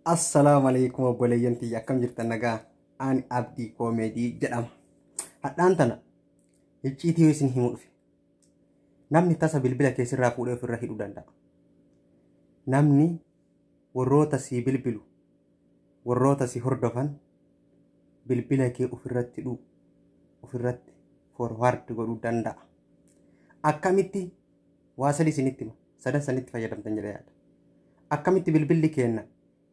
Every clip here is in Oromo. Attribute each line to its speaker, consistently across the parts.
Speaker 1: Assalaamu alaikum obboleeyyan tiyya, akkam jirtan? Nagaa? Ani Abdii Koomeedii jedhama. Hadhaan tana icciitii yoo isin himuu dhufe, namni tasa bilbila keessirraa fuudhee ofirra hidhuu danda'a. Namni warroota sii bilbilu, warroota si hordofan bilbila kee ofirratti hidhuu, ofirratti forward godhuu danda'a. Akkamitti? Waa sadi isinitti hima. Sadan sanitti fayyadamtan jedhee yaada. Akkamitti bilbilli keenna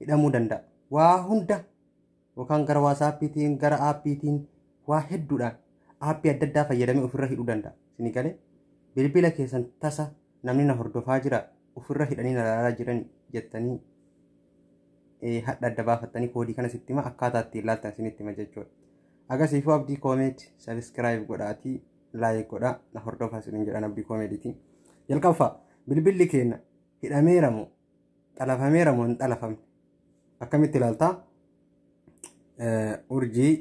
Speaker 1: hidhamuu danda'a? Waa hunda yookaan gara WhatsAppiitiin, gara aappiitiin, waa hedduudhaan aappii adda addaa fayyadamee ofirra hidhuu danda'a. Isinii galee? Bilbila keessan tasa namni na hordofaa jira, ofirra hidhanii na ilaalaa jiran jettanii hadha adda baafattanii, koodii kana sitti hima, akkaataa ittiin ilaaltan isinitti hima jechuudha. Agasiifuu Abdii Koomeed subscribe godhaatii, like godhaa, na hordofaa isiniin jedhan Abdii Koomeediitiin. Jalqabaffaa, bilbilli keenya hidhameera moo xalafameera moo hin xalafamne akkamitti ilaaltaa? Urjii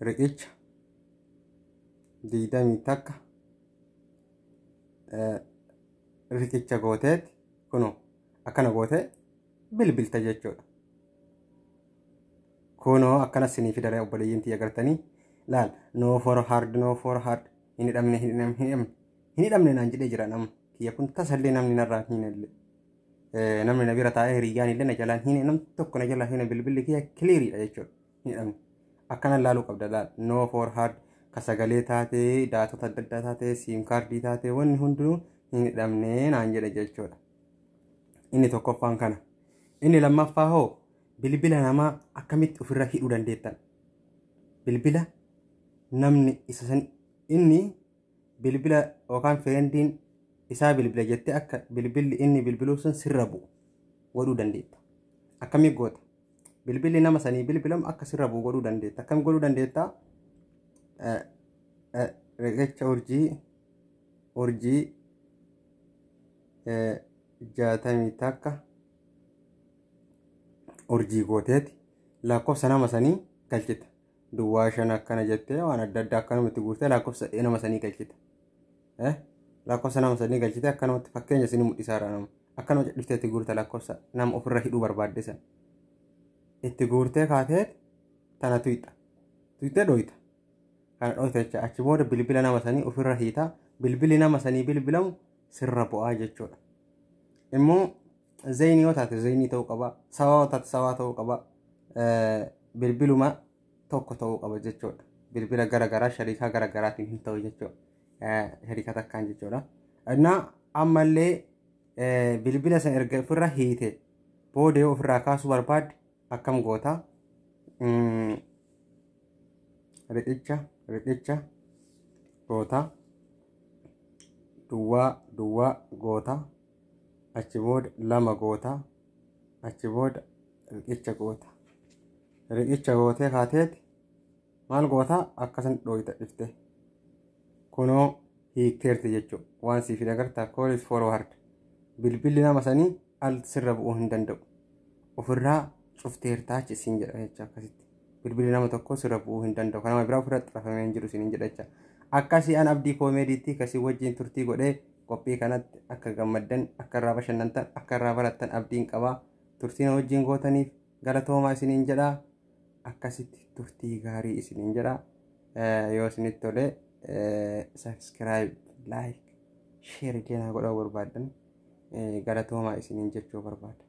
Speaker 1: riqicha 21 riqicha gooteeti, kunoo akkana gootee bilbilta jechuudha. Kunoo akkana sinii fidara, obboleeyyiin tiyya, agartanii laal. No forward, no forward, hin hidhamne, hin hidhamne, hin hidhamne, hin hidhamne naan jedhee jira. Nama kiyya kun tasallee namni narraa hin illee, namni na bira taa'ee hiriyyaan illee na jalaan hin, namni tokko na jalaa hin, bilbilli kiyya cleariidha jechuudha, hin hidhamne. Akkana laaluu qabda, laal, no forward ka sagalee taatee, daatota adda addaa taatee, SIM kaardii taatee, wanni hundinuu hin hidhamne naan jedhe jechuudha. Inni tokkoffaan kana. Inni lammaffaa hoo, bilbila namaa akkamitti ofirra hidhuu dandeettan? Bilbila namni isa san inni bilbila yookaan friendiin isaa bilbila jettee akka bilbilli inni bilbiluu sun sirra bu'u godhuu dandeetta. Akkamii goota? Bilbilli nama sanii bilbilamu akka sirra bu'u godhuu dandeetta. Akkam godhuu dandeetta? Riqicha urjii urjii 61 urjii gooteeti lakkoofsa nama sanii galchita. 05 akkana jettee, waan adda addaa akkanumatti guurtee lakkoofsa nama sanii galchita. Lakkoofsa nama sanii galchite, akkanumatti fakkeenya isin mul'isaara nama. Akkanuma cadhiftee itti guurta lakkoofsa nama ofirra hidhuu barbaadde san. Itti guurtee kaateet tana tuyxa. Tuyxee dhoyta. Kana dhoyta jecha achi booda bilbila nama sanii ofirra hiita. Bilbilli nama sanii bilbilamu sirra bu'aa jechuudha. Immoo Zain yoo taate Zain ta'uu qaba. Sawaa yoo taate Sawaa ta'uu qaba. Bilbiluma tokko ta'uu qaba jechuudha. Bilbila gara garaa shariikaa gara garaatiin hin ta'u jechuudha. Shariikaa takkaan jechuudha. Innaa ammallee bilbila sana erga ofirra hiite booda yoo ofirraa kaasuu barbaadde akkam goota? Riqicha riqicha goota, duwwaa duwwaa goota, achi booda lama goota, achi booda riqicha goota. Riqicha gootee kaateeti maal goota? Akkasan dhooyta dhifte. Kunoo hiikteerti jechuudha. Waan siif hin agartaa, call is forward. Bilbilli nama sanii al sirra bu'uu hin danda'u. Ofirraa cufteertaa achi siin jedha jecha akkasitti. Bilbilli nama tokko sirra bu'uu hin danda'u. Kanama biraa ofirra xarafamee hin jiru siin jedha jecha. Akkasii an Abdii Koomeediitti kasii wajjin turtii godhee, qophii kanatti akka gammaddan, akka irraa bashannantan, akka irraa barattan abdiin qabaa. Turtii na wajjin gootaniif galatoomaa isiniin jedhaa. Akkasitti turtii gaarii isiniin jedhaa. Yoo isinitti tole subscribe, like, share illee naa godhuu barbaaddan, galatoomaa isiniin jechuu barbaada.